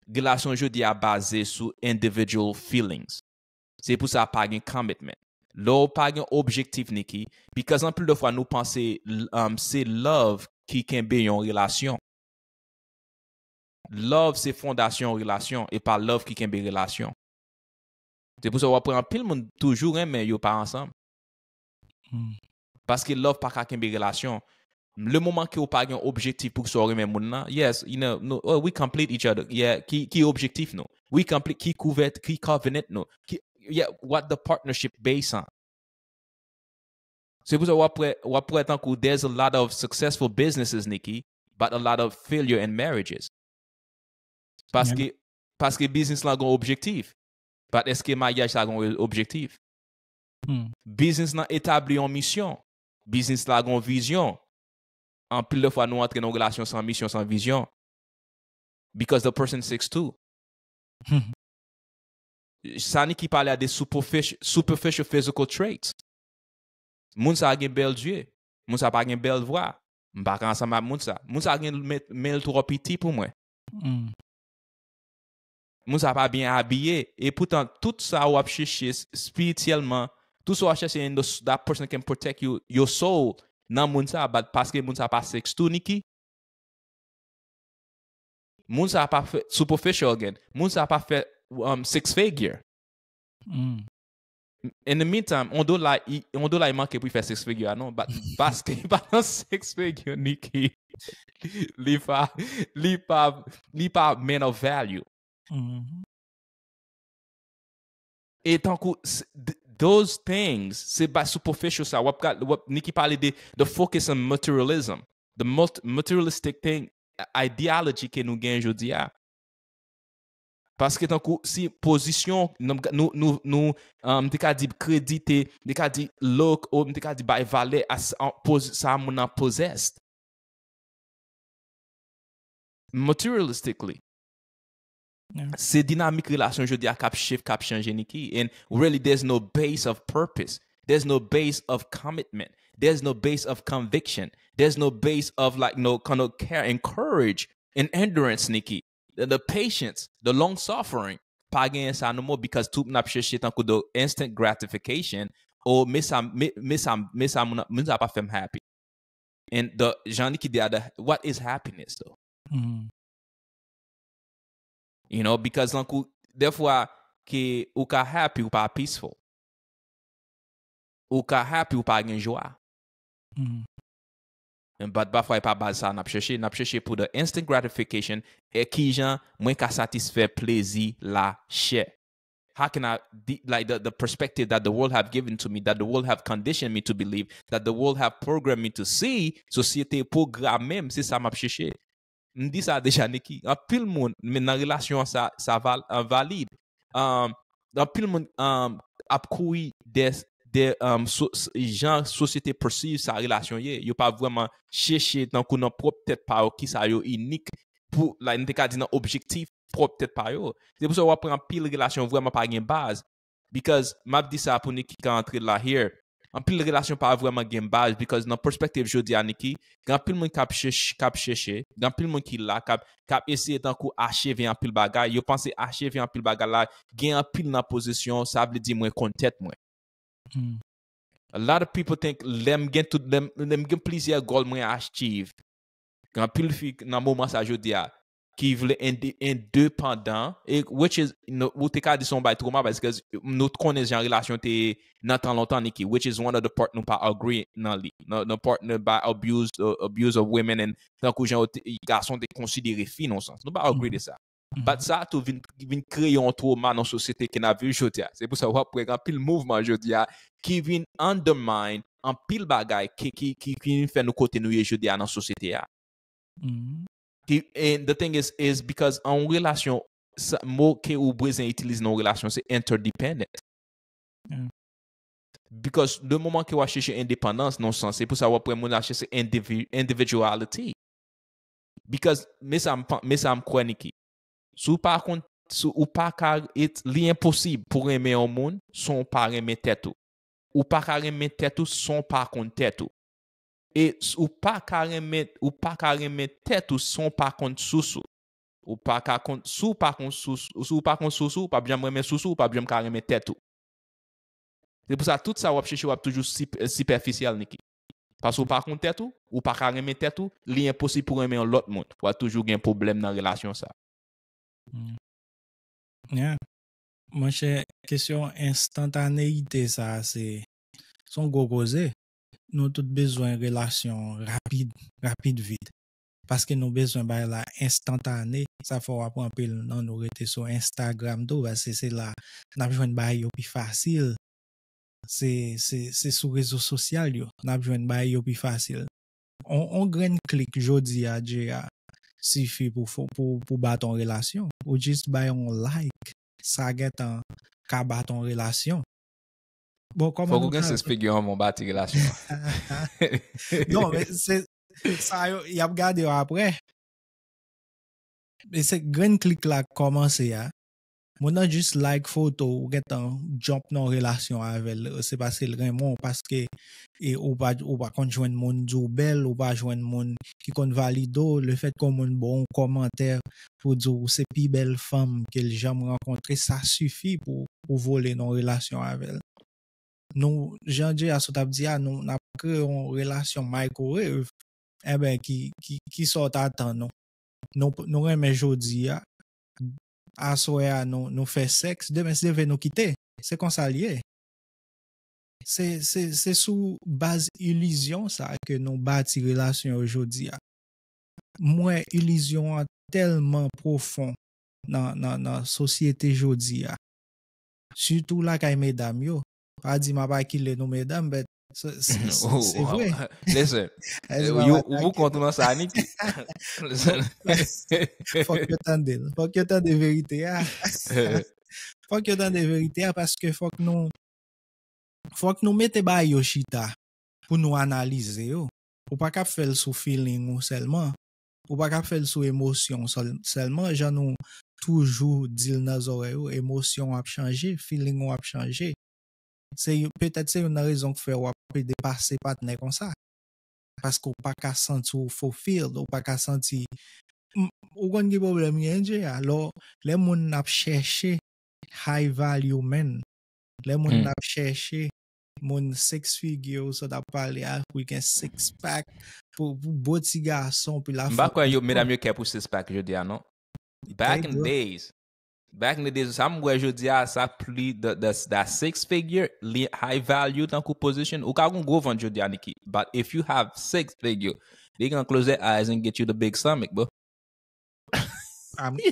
Relasyon jodi a baze sou individual feelings. Se pou sa pa gen commitment. Lè w pa gen objektif, Niki, because anpil de fwa nou panse, um, se love ki kenbe yon relasyon. Love se fondasyon relasyon, e pa love ki kenbe relasyon. Se pou sa w ap wè anpil moun toujou renmen yo pa ansanm. Paske love pa ka kenbe relasyon. Le moman ke w pa gen objektif pou sa w renmen moun nan, yes, you know, no, oh, we complete each other. Yeah, ki, ki objektif nou? We complete, ki kouvèt, ki covenant nou? Ki, yeah, what the partnership based on. Se pou sa w ap wè, w ap wè tankou there's a lot of successful businesses, Nikki, but a lot of failure in marriages. Paske, paske biznis lan gen objektif. But èske maryaj sa gen objektif? Hmm. Biznis lan etabli yon misyon. Biznis la gen yon vizyon. Anpil de fwa nou antre nan yon relasyon san misyon, san vizyon. Because the person seeks too. Hmm. Sa Nikki pale a de superficial, superficial physical traits. Moun sa gen bèl zye. Moun sa pa gen bèl vwa. M pa ka ansanm ak moun sa. Moun sa gen men, men l twò piti pou mwen. Hmm. Moun sa pa byen abiye. E poutan, tout sa w ap chèche espirityèlman, tout sa w ap chèche in the, that person can protect you, your soul, nan moun sa, but paske moun sa pa sex too, Nikki. Moun sa pa fè superficial again. Moun sa pa fè um, six figure. Hmm. In the meantime, on dola, i- on dola i manke pou fè six figure, non? But paske pa nan six figure, Nikki. Li pa, li pa, li pa man of value. Hmm. E tankou, s- th- those things, se ba superficial sa. W ap ka, w ap, Nikki pale de the focus on materialism. The most materialistic thing, ideology ke nou gen jodi a. Paske tankou, si pozisyon, nou, nou, nou, nou um, m te ka di kredite, m te ka di look, ou m te ka di bay valè a s- an poz- sa moun nan possessed. Materialistically. Yeah. Se dinamik relasyon jodi a k ap shift, k ap chanje, Nikki. And really, there's no base of purpose. There's no base of commitment. There's no base of conviction. There's no base of like no kind of care and courage and endurance, Nikki. The, the patience, the long suffering. Pa genyen sa no more because tout moun ap chèche tankou the instant gratification. Ou men sa, men men sa, men sa moun, moun sa pa fè m happy. And the, jan Nikki di a, the, what is happiness though? Hmm. You know, because tankou, dèfwa ke ou ka happy, ou pa peaceful. Ou ka happy, ou pa gen jwa. Hmm. But pafwa e pa baz sa n ap chèche. N ap chèche pou the instant gratification. E kijan mwen ka satisfè plezi la chè? How can I, de- like the, the perspective that the world have given to me, that the world have conditioned me to believe, that the world have programmed me to see, sosyete pwograme m, se sa m ap chèche. M di sa deja, Nikki. Anpil moun, men nan relasyon an, sa, sa val, an valid. Um, anpil moun um, ap kouri de, de um, so, s- jan sosyete perceive sa relasyon ye. Yo pa vrèman chèche tankou nan pwòp tèt pa yo ki sa yo inik pou, like, n te ka di nan objektif pwòp tèt pa yo. Se pou sa w ap pran anpil relasyon vrèman pa gen baz. Because m ap di sa pou Nikki ka antre la here. Anpil relasyon pa vrèman gen baz because nan perspective jodi a Nikki, gen anpil moun k ap chèch- k ap chèche, gen anpil moun ki la, k ap, k ap eseye tankou acheve anpil bagay. Yo panse acheve anpil bagay la, gen anpil nan pozisyon, sa vle di mwen konn tèt mwen. Hmm. A lot of people think lè m gen tout, lè m lè m gen plizyè goal mwen achieve. Gen anpil fi nan moman sa jodi a ki vle ende- endepandan, e which is, no, ou te ka di se yon bay twoma, paske nou konnen jan relasyon te ye nan tan lontan, Nikki, which is one of the part nou pa agree nan li. Nan, nan part nou ba abuse, uh, abuse of women, and tankou jan yo te- gason te konsidere fi nan sans. Nou pa agree de sa. But sa tou vin, vin kreye yon twoma nan sosyete ke n ap viv jodi a. Se pou sa w ap wè gen anpil mouvman jodi a ki vin undermine anpil bagay ki, ki, ki, ki vin fè nou kote nou ye jodi a nan sosyete a. Mhm. Ki, and the thing is, is because an yon relasyon, sa- mo ke ou bezwen itilize nan yon relasyon, se interdependent. Yeah. Because le moman ke w ap chèche endepandans nan yon sans, se pou sa w ap wè moun ap chèche indivi- individuality. Because, men sa m pan- men sa m kwè, Nikki. Si w pa konn, si w pa ka, it- li enposib pou renmen yon moun san w pa renmen tèt ou. Ou pa ka renmen tèt ou san w pa konn tèt ou. E s- ou pa ka renmen, ou pa ka renmen tèt ou san w pa konn sous ou. Ou pa ka konn, si w pa konn sous, si w pa konn sous ou, ou p ap janm renmen sous ou, ou p ap janm ka renmen tèt ou. Se pou sa, tout sa w ap chèche, w ap toujou sip- sipèfisyèl, Nikki. Paske w pa konn tèt ou, ou pa ka renmen tèt ou, li enposib pou renmen yon lòt moun. W ap toujou gen pwoblèm nan relasyon sa. Mm. Yeah. Monchè, kesyon enstantaneyite sa, se se yon gwo koze. Nou tout bezwen relasyon rapid, rapid vit. paske nou bezwen bagay la enstantane, sa fè w ap anpil nan nou rete sou Instagram tou, paske se la n ap jwenn bagay yo pi fasil. Se, se, se sou rezo sosyal yo n ap jwenn bagay yo pi fasil. On, on grenn klik jodi a, Jay, a sifi pou, fo- pou, pou bat on relasyon. Ou jis bay on like, sa gentan ka bat on relasyon. Bon, kòman Fòk ou gen six figure anvan w bati relasyon an. Non, men se sa yo, y ap gade yo apre. E se grenn klik la k kòmanse a. Moun nan jis like foto, ou gentan jump nan relasyon avè l. Se paske l renmen w, paske e, ou pa, ou pa konn jwenn moun di w bèl, ou pa jwenn moun ki konn valide w. Lefètke yon moun ba w yon kòmantè pou di w se pi bèl fanm ke l janm rankontre, sa sifi pou ou vole nan relasyon avè l. Nou, jan Jay a sot ap di a, nou n ap kreye yon relasyon microwave. Enben, ki, ki, ki sa w t atann nou? Nou, nou renmen jodi a, aswè a nou, nou fè sèks, demen si Dye vle nou kite. Se konsa l ye. Se, se, se sou baz ilizyon sa ke nou bati relasyon yo jodi a. M wè ilizyon an tèlman pwofon nan, nan, nan sosyete jodi a. Sitou lakay medam yo. Pa di m ap akile nou medam, but se se- se- Oh, se vre. Listen, Esi ou m ap ou pou atake kont ou nan sa, Niki. Listen. Fòk yo tande l. Fòk yo tande verite a. Fòk yo tande verite a paske fòk nou fòk nou mete bagay yo chita pou nou analize yo. Ou pa ka ap fè l sou feeling ou sèlman. Ou pa ka ap fè l sou emosyon w sèl- sèlman, jan nou toujou di l nan zòrèy ou, emosyon w ap chanje, feeling ou ap chanje. Se yo- petèt se youn nan rezon k fè w ap plede pase patnè konsa. Paske w pa ka santi w fulfilled, ou pa ka santi M- ou konn ki pwoblèm gen, Jay, a? Lò, lè moun ap chèche high value men, lè moun Hmm. ap chèche moun six figure, ou sot ap pale a, pou l gen six pack, pou, pou bo ti gason, pou l ap M pa fè kwè yo, spò. Medam yo kè pou six pack jodi a, non. Back in the days. Back in the days, sa m wè jodi a, sa pli the, the, that six figure, li high value tankou position. Ou ka gon gwo vant jodi a, Niki. But if you have six figure, they gonna close their eyes and get you the big stomach, bro. I mean,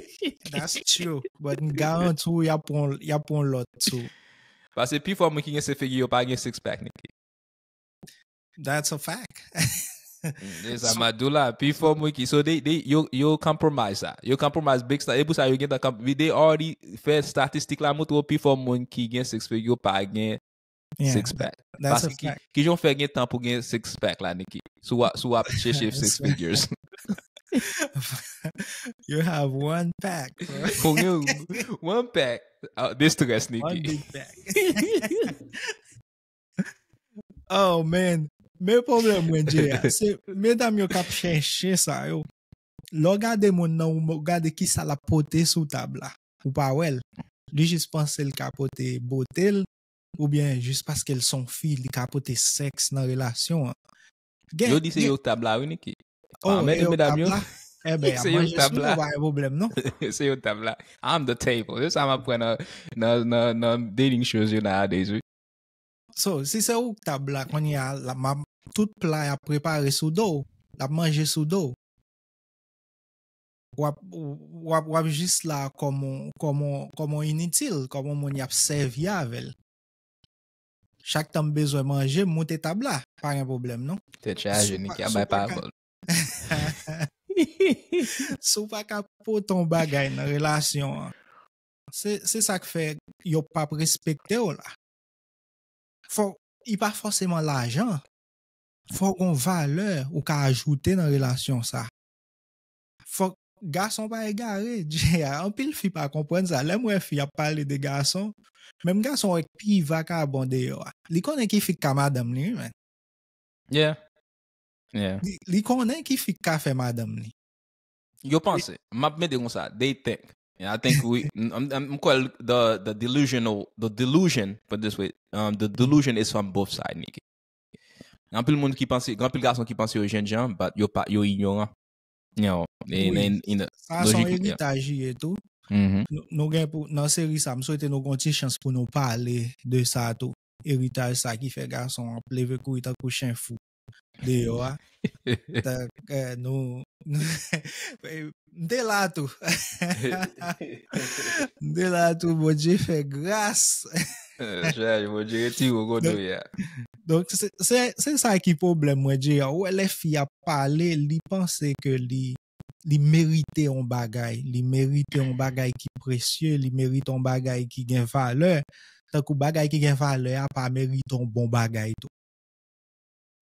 that's true. But m garanti w, y ap pran, y ap pran lòt sou. Paske pi fò moun ki gen six figure yo pa gen six pack, Niki. That's a fact. Se sa m ap di w la, pi fò moun ki, so they, they, yo, yo compromise sa. Yo compromise big stuff. E pou sa yo gen tan, they already fè statistik la montre w pi fò moun ki gen six figure yo pa gen Yeah, six pack. That's a Paske ki, fact. Ki jan w fè gen tan pou gen six pack la, Niki? Si w ap, si w ap chèche six figures. You have one pack, bro. Pou gen one pack. Uh, distress, One Niki. Big pack. Oh, man. Men pwoblèm mwen, Jay, a, se medam yo k ap chèche sa yo. Lè w gade moun nan, ou gade ki sa l ap pote sou tab la. Ou pa wè l. Li jis panse l ka pote bote l, oubyen jis paske l se yon fi, li ka pote sèks nan relasyon an. Gen- Yo di se gen- yo tab la, wi, Niki. Oh, Pa mete e yo medam tab yo. la? Eben, Se ap yo manje tab sou la. Yo, pa gen pwoblèm, non? Se yo tab la. I'm the table. Se sa m ap pran nan, nan, nan, nan dating shows yo nowadays, wi. So, si se ou k tab la, kounye a, la, m ap- tout pla y ap prepare sou do w, l ap manje sou do w. W ap, w ap, w ap jis la kòm on, kòm on, kòm on initil, kòm on moun y ap sèvi avè l. Chak tan m bezwen manje, m moute tab la, pa gen pwoblèm, non? Tèt chaje, Si w pa- Niki a si w bay pa ka- pawòl. Si w pa ka pote yon bagay nan relasyon an, se, se sa k fè yo p ap respekte w la. Fò, li pa fòseman lajan. Fò gon valè ou ka ajoute nan relasyon sa. Fòk gason pa egare, Jay, a, anpil fi pa konprann sa. Lè m wè fi ap pale de gason, menm gason wè k pi vakabon deyò a. Li konnen ki fi k ka madanm li, wi, men. Yeah. Yeah. Li, li konnen ki fi k ka fè madanm li. Yo panse. M ap mete konsa. They think. And I think we, m, m, m kwè the, the delusional, the delusion, put this way, um, the delusion is from both sides, Niki. Gen anpil moun ki panse, gen anpil gason ki panse yo jennjan, but yo pa, yo ignoran. You know, and, Wi. And, you know, Sa se yon logik, yeah. Eritaj li ye tou. Mhm. Nou, nou gen pou, nan seri sa, m swete nou gon ti chans pou nou pale de sa tou. Eritaj sa ki fè gason ap leve kouri tankou chen fou. deyò a. Tank, eh, nou, nou, m te la tou. M te la tou, Bondye fè gras. Chaj, Bondye retire w kote w ye a. Donk, se, se, se sa ki pwoblèm mwen, Jay. Ou wè, lè fi ap pale, li panse ke li, li merite yon bagay, li merite yon bagay ki presye, li merite yon bagay ki gen valè. Tankou bagay ki gen valè a pa merite yon bon bagay tou.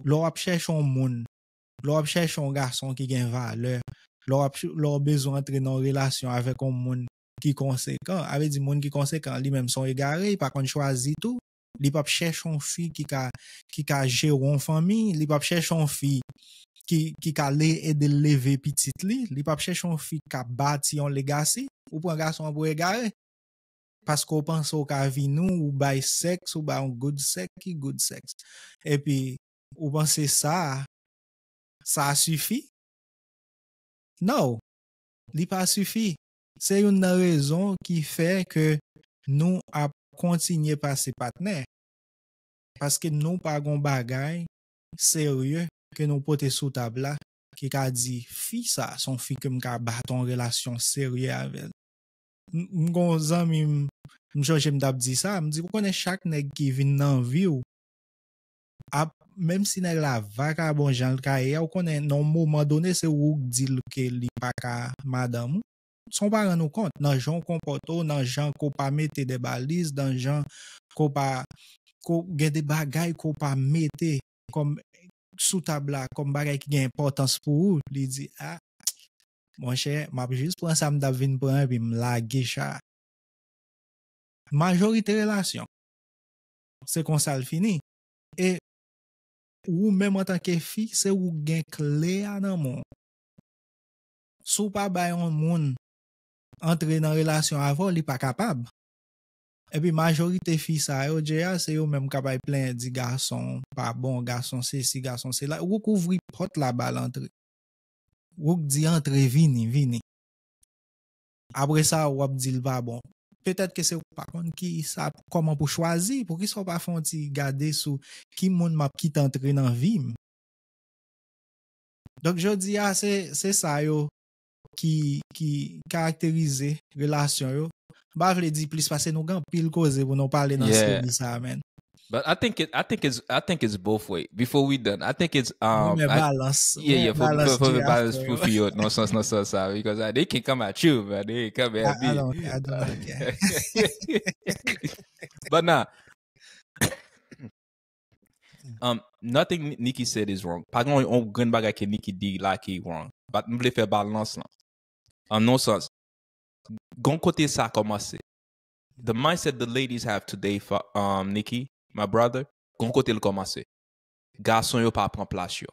Lè w ap chèche yon moun, lè w ap chèche yon gason ki gen valè, lè w ap, lè w bezwen antre nan yon relasyon avèk yon moun ki konsekan, a vle di moun ki konsekan, li menm se yon egare, li pa konn chwazi tou, li p ap chèche yon fi ki ka, ki ka jere yon fanmi, li p ap chèche yon fi ki, ki ka le, ede l leve pitit li, li p ap chèche yon fi k ap bati yon legasi, ou pran gason an pou egare. Paske w panse w ka vini, ou bay sèks, ou bay yon good sèks, ki good sèks. Epi, ou panse sa, sa sifi? No, li pa sifi. Se youn nan rezon ki fè ke nou ap kontinye pase patnè. Paske nou pa gon bagay serye ke nou pote sou tab la ki ka di, fi sa, se yon fi ke m ka bati yon relasyon serye avè l. M, m gon zanmi m, m chonje m t ap di sa, m di, ou konnen chak nèg ki vin nan vi w, ap, menm si nèg la vakabon jan l ka ye a, ou konnen nan yon moman done se ou k di l ke li pa ka madanm ou. San w pa rann ou kont, nan jan w konpòte w, nan jan ke w pa mete de baliz, nan jan ke w pa, ke w gen de bagay ke w pa mete kòm sou tab la, kòm bagay ki gen enpòtans pou ou, li di, a, monchè, m ap jis pran sa m t ap vin pran epi m lage cha. Majorite relasyon, se konsa l fini. E ou menm antanke fi, se ou k gen kle a nan men w. Si w pa bay yon moun antre nan relasyon avè w, li pa kapab. Epi majorite fi sa yo, Jay, se yo menm k ap al plenyen, di gason pa bon, gason sesi, gason sela. Ou k ouvri pòt la ba l antre. Ou k di antre, vini, vini. Apre sa, w ap di l pa bon. Petèt ke se ou pa konn ki sa, kòman pou chwazi. Poukisa w pa fè yon ti gade sou ki moun m ap kite antre nan vi m? Donk, jodi a, se, se sa yo ki, ki karakterize relasyon yo. M pa vle di plis paske nou gen anpil koze pou nou pale nan Yeah. Seri sa, man. But I think it, I think it's, I think it's both way. Before we done, I think it's, um, Mwen I- balans. Yeah, yeah, Mwen for, balans for, for Jay balance after pou yo. fi yo, nan sans, nan sans sa, because uh, they can come at you, but they can come at I, I me. don't, I don't care. But nah, um, nothing Ni- Nikki said is wrong. Pa gen yon grenn bagay ke Nikki di la ki wrong. But m vle fè balans lan. An non sans, gon kote sa kòmanse. The mindset the ladies have today, for, um, Nikki, my brother, gon kote l kòmanse. Gason yo pa pran plas yo.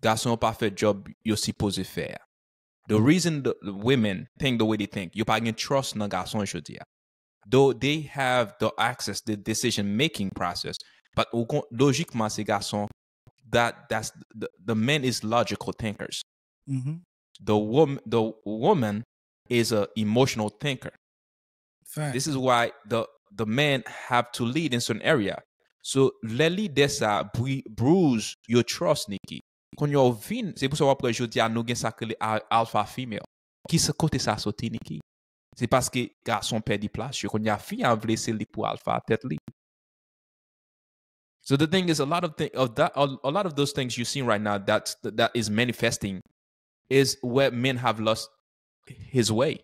Gason yo pa fè job yo sipoze fè a. The reason the women think the way they think, yo pa gen trust nan gason jodi a. Though they have the access, the decision making process, but ou kon- lojikman se gason, that, that's the, the man is logical thinkers. Mhm. The woman, the woman is a emotional thinker. Fact. This is why the, the man have to lead in certain area. So lè lidè sa bri- bruise your trust, Nikki. Kounye a w vin, se pou sa w ap wè jodi a nou gen sa k rele a- alpha female. Ki sa, kote sa soti, Nikki? Se paske gason pèdi plas yo. Kounye a fi a vle se li pou alpha tèt li. So the thing is, a lot of thing of that, a, a lot of those things you see right now that that is manifesting is where men have lost his way.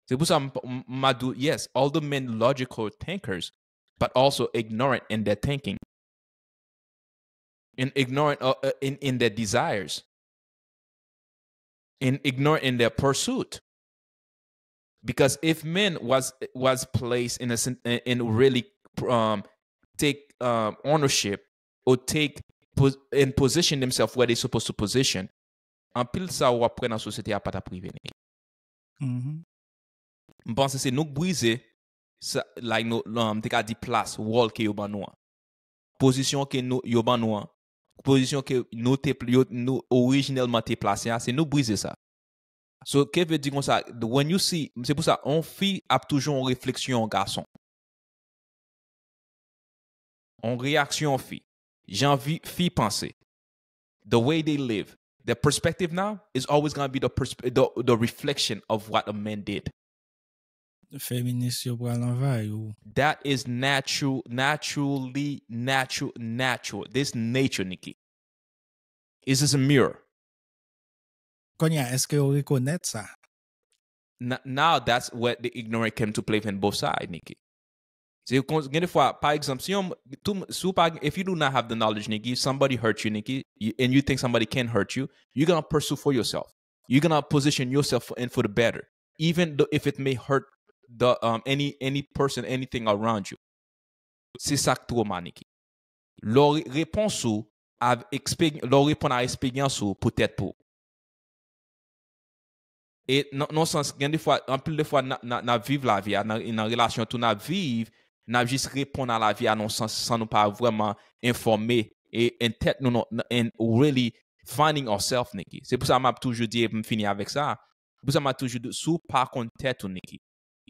Se pou sa m, m, m a di, yes, all the men logical thinkers, but also ignorant in their thinking, and ignorant uh, uh, in, in their desires, and ignorant in their pursuit. Because if men was was placed in a sen- in really um take um ownership or take pos- and position themselves where they supposed to position, anpil sa w ap wè nan sosyete a pa t ap rive. Mhm. M panse se nou k brize sa, like, nou, um, te ka di plas, wòl ke yo ban nou an. Pozisyon ke nou, yo ban nou an. Pozisyon ke nou te, yo, nou orijinèlman te plase a, se nou k brize sa. So, ke vle di konsa, when you see, se pou sa, yon fi ap toujou yon refleksyon yon gason. Yon reyaksyon yon fi. jan vi, fi panse, the way they live, their perspective now is always going to be the, persp- the the reflection of what a man did. Feminis yo pral anvayi w. That is natural, naturally natural, natural. This nature, Nikki. It's just a mirror. Konya, èske yo rekonèt sa? N- now that's what the ignorant came to play in both sides, Nikki. Se kon gen de fwa, pa egzanp, si yon tou, si w pa, if you do not have the knowledge, Nikki, somebody hurt you, Nikki, you, and you think somebody can hurt you, you're gonna pursue for yourself. You're gonna position yourself for, and for the better, even though if it may hurt the um any any person, anything around you. Se sa k twoma, Nikki. Lè w re- repons ou a ekspery- lè w reponn a eksperyans ou pou tèt pou. E nan nan sans, gen de fwa, anpil de fwa, n a- n a- n ap viv lavi a, nan nan relasyon tou n ap viv, n ap jis reponn a lavi a nan sans san nou pa vrèman enfòme e en tèt nou non, and really finding ourselves, Nikki. Se pou sa m ap toujou di, epi m fini avèk sa, se pou sa m ap toujou di, si w pa konn tèt ou, Nikki.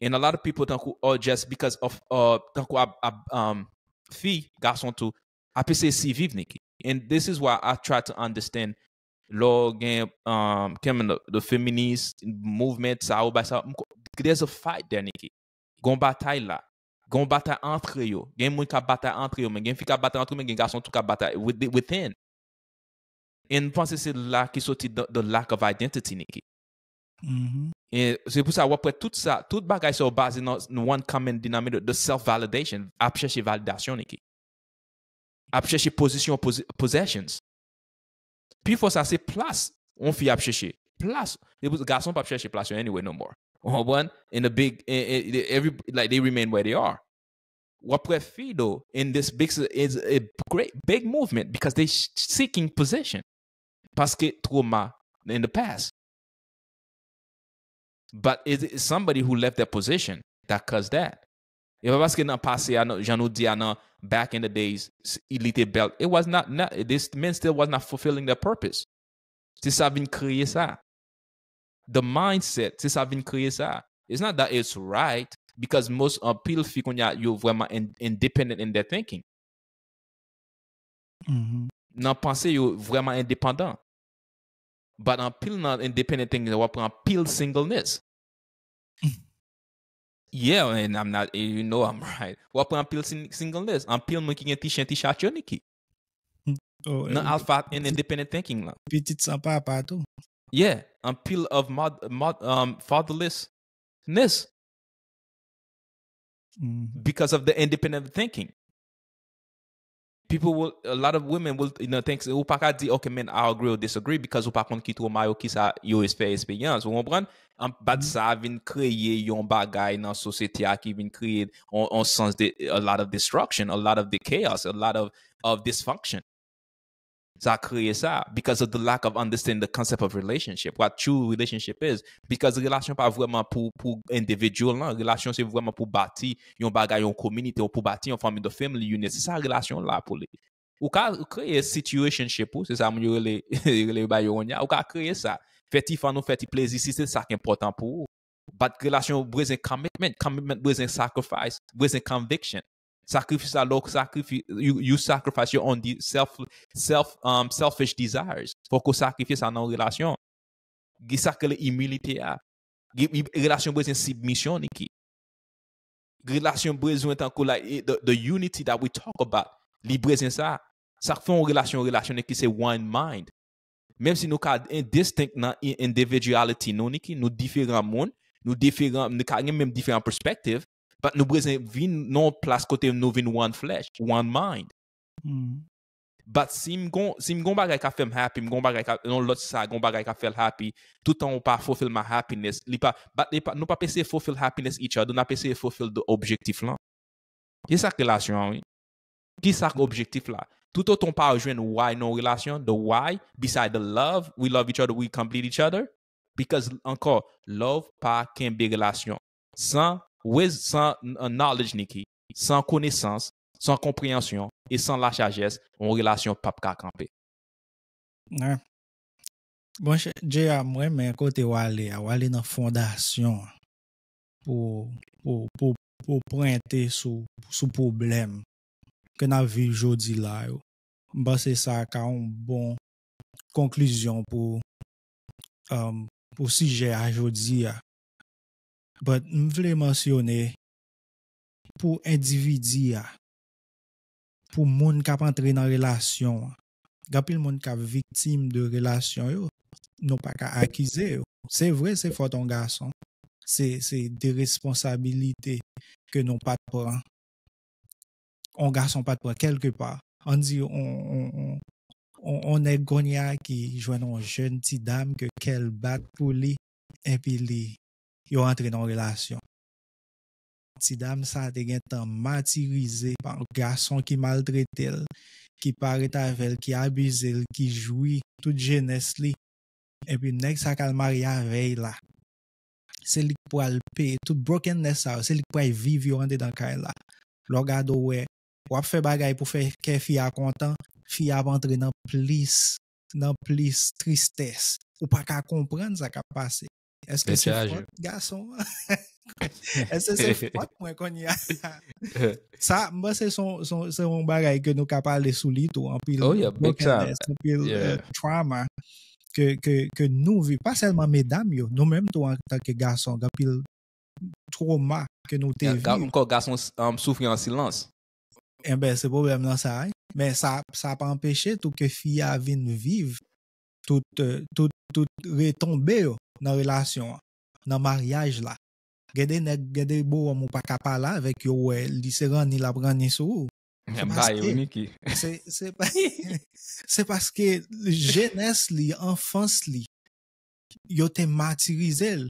And a lot of people, tankou, oh, just because of uh, tankou ap, ap, um, fi, gason tou, ap eseye siviv, Nikki. And this is why I try to understand lò gen um, kèm the, the feminist movement, sa ou bay sa, m ko- there's a fight there, Nikki. Gon batay la. Gon batay antre yo. Gen moun k ap batay antre yo, men gen fi k ap batay antre yo, men gen gason tou k ap batay with- within. And m panse se la ki soti the, the lack of identity, Nikki. Mhm. E se pou sa w ap wè tout sa, tout bagay sa yo baze nan one common denominator, the self validation, ap chèche validasyon, Nikki. Ap chèche pozisyon, posi- possessions. Pifò sa se plas yon fi ap chèche. Plas. E pou- gason p ap chèche plas yo anyway no more. Ou konprann? In the big, in, in, every, like, they remain where they are. W ap wè fi though in this big, is a great big movement because they seeking position. Paske twoma in the past. But is it somebody who left their position that caused that? E pa paske nan pase a, jan nou di a nan back in the days, s- li te bèl. It was not, not this men still was not fulfilling their purpose. Se sa vin kreye sa. The mindset, se sa vin kreye sa. It's not that it's right, because most anpil fi kounye a yo vrèman in, independent in their thinking. Mhm. Nan panse yo vrèman endepandan. But anpil nan independent thinking, w ap pran anpil singleness. Yeah, and I'm not, you know I'm right. W ap pran anpil sing- singleness. Anpil moun ki gen ti chen ti chat yo, Nikki. Oh, Nan eh, alpha and independent thinking lan. Pitit san papa tou. Yeah, anpil of mod, mod, um, fatherlessness Mhm. because of the independent thinking. People will, a lot of women will, you know, think, ou pa ka di, okay, men, I agree or disagree, because ou pa konn ki twoma yo, ki sa yo espe- experience. Ou konprann? An, but sa vin kreye yon bagay nan sosyete a ki vin kreye on, on sans de, a lot of destruction, a lot of the chaos, a lot of, of dysfunction. Sa kreye sa because of the lack of understanding the concept of relationship, what true relationship is. Because relasyon pa vrèman pou, pou individual lan. Relasyon se vrèman pou bati yon bagay, yon community, ou pou bati yon family, the family unit. Se sa relasyon la pou li. Ou ka kreye situationship ou, se sa moun yo rele, rele ba yo kounye a. Ou ka kreye sa. Fè ti fan ou, fè ti plezi, si se sa ki enpòtan pou ou. But relasyon bezwen commitment, commitment bezwen sacrifice, bezwen conviction. Sakrifis la, lè w sakrifye, you, you sacrifice your own de- self, self, um, selfish desires. Fòk ou sakrifye sa nan yon relasyon. Gen sa k rele imilite a. Gen- i- Relasyon bezwen sibmisyon, Nikki. Relasyon bezwen tankou like, eh, the, the unity that we talk about. Li bezwen sa. Sa k fè yon relasyon, relasyon, Nikki, se one mind. Menm si nou ka indistinct nan i- individuality nou, Nikki, nou diferan moun, nou diferan, nou ka gen menm diferan perspective, but nou bezwen vin nan yon plas kote nou vin one flesh, one mind. Mhm. But si m gon, si m gon bagay ka fè m happy, m gon bagay ka, yon lòt sa gon bagay ka fè l happy, toutan ou pa fulfill my happiness, li pa, but li pa, nou pa eseye fulfill happiness each other, n ap eseye fulfill the objectif lan. Ki sa k relasyon an, wi? Ki sa k objektif la? Toutotan w pa jwenn why nan yon relasyon, the why, beside the love, we love each other, we complete each other. Because, ankò, love pa kenbe relasyon. San, wiz, san n- knowledge, Nikki, san konesans, san konpreyansyon e san lachajès, yon relasyon p ap ka kanpe. Bon, J A, mwen renmen kote w ale a, w ale nan fondasyon an pou, pou, pou, pou pwente sou, sou pwoblèm ke n ap viv jodi la yo. M panse sa ka yon bon konklizyon pou, um, pou sijè a jodi a. But m vle mansyone pou endividi a, pou moun k ap antre nan relasyon an. Gen anpil moun k ap viktim de relasyon yo. Nou pa ka akize yo. Se vre, se fòt yon gason. Se, se de responsabilite ke nou pa t pran. Yon gason pa t pran kèlke pa. Ann di, on, on, on, on, on nèg kounye a ki jwenn yon jèn ti dam ke kè l bat pou li, epi li, yo antre nan yon relasyon. Ti dam sa te gentan matirize pa yon gason ki maltrete l, ki pa ret avè l, ki abize l, ki jwi tout jenès li. Epi nèg sa k al marye avè l la, se li k pral peye tout brokenness sa yo, se li k pral viv yo andedan kay la. Lè w gade w wè, w ap fè bagay pou fè kè fi a kontan, fi a ap antre nan plis, nan plis tristès. Ou pa ka konprann sa k ap pase. Èske se fòt gason an? Èske se fòt mwen kounye a? Sa, m panse se yon, se yon, se yon bagay ke nou ka pale sou li tou, anpil brokenness, anpil, euh, trauma ke, ke, ke nou viv. Pa sèlman medam yo, nou menm tou antanke gason, gen anpil twoma ke nou te viv. Ankò gason, um, soufri an silans. Enben, se pwoblèm nan sa, wi. Men sa, sa pa anpeche tou ke fi a vin viv tout, euh, tout, tout retonbe yo nan relasyon an, nan maryaj la. Gen de nèg, gen de bowòm ou pa ka pale avèk yo, wè, li se ranni l ap ranni sou ou. Se paske, se, se pa, se paske jenès li, anfans li, yo te matirize l.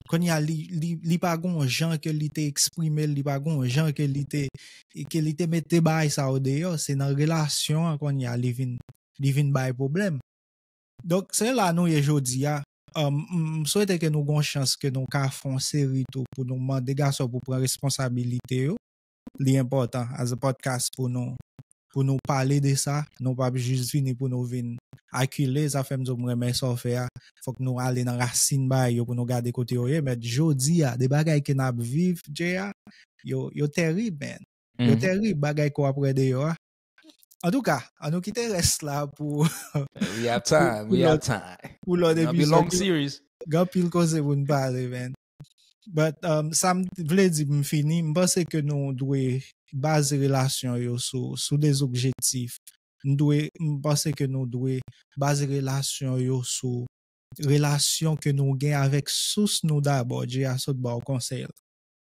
Kounye a, li, li, li pa gon jan ke li te eksprime l, li pa gon jan ke li te, ke li te mete bagay sa yo deyò. Se nan relasyon an kounye a, li vin, li vin bay pwoblèm. Donk, se la nou ye jodi a. Um, m, m swete ke nou gon chans ke nou ka fè yon seri tou pou nou mande gason pou pran responsabilite yo. Li enpòtan, as a podcast, pou nou, pou nou pale de sa. Nou p ap jis vini pou nou vin akile. Sa fè m di w m renmen sa w fè a. Fòk nou ale nan rasin bagay yo pou nou gade kote yo ye. Mèt jodi a, de bagay ke n ap viv, Jay, a, yo, yo tèrib, man. Yo tèrib, bagay ke w ap wè deyò a. Antouka, ann nou kite rès la pou, we have time, we have time. Pou lòt episode. Gen anpil koze pou n pale, man. But, um, sa m vle di pou m fini, m panse ke nou dwe baze relasyon yo sou, sou de objektif. Nou dwe, m panse ke nou dwe baze relasyon yo sou relasyon ke nou gen avèk sous nou dabò, Jay a sot ba w konsèy la.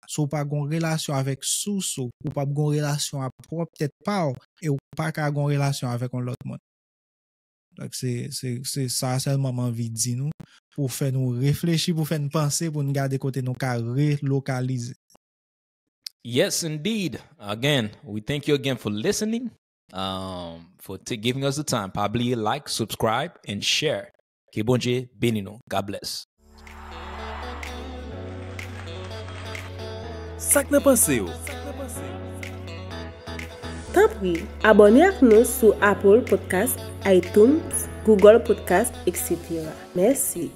Si w pa gon relasyon avèk sous ou, ou p ap gon relasyon ak pwòp tèt pa w, e w pa ka gon relasyon avèk yon lòt moun. Donk, se, se, se sa sèlman m anvi di nou, pou fè nou reflechi, pou fè n panse, pou n gade kote nou ka relokalize. Yes, indeed. Again, we thank you again for listening, um, for t-, giving us the time. Pa bliye like, subscribe, and share. Ke Bondye beni nou. God bless. Sa k nan panse w? Tanpri, abòne ak nou sou Apple Podcast, iTunes, Google Podcast, et cetera. Mèsi.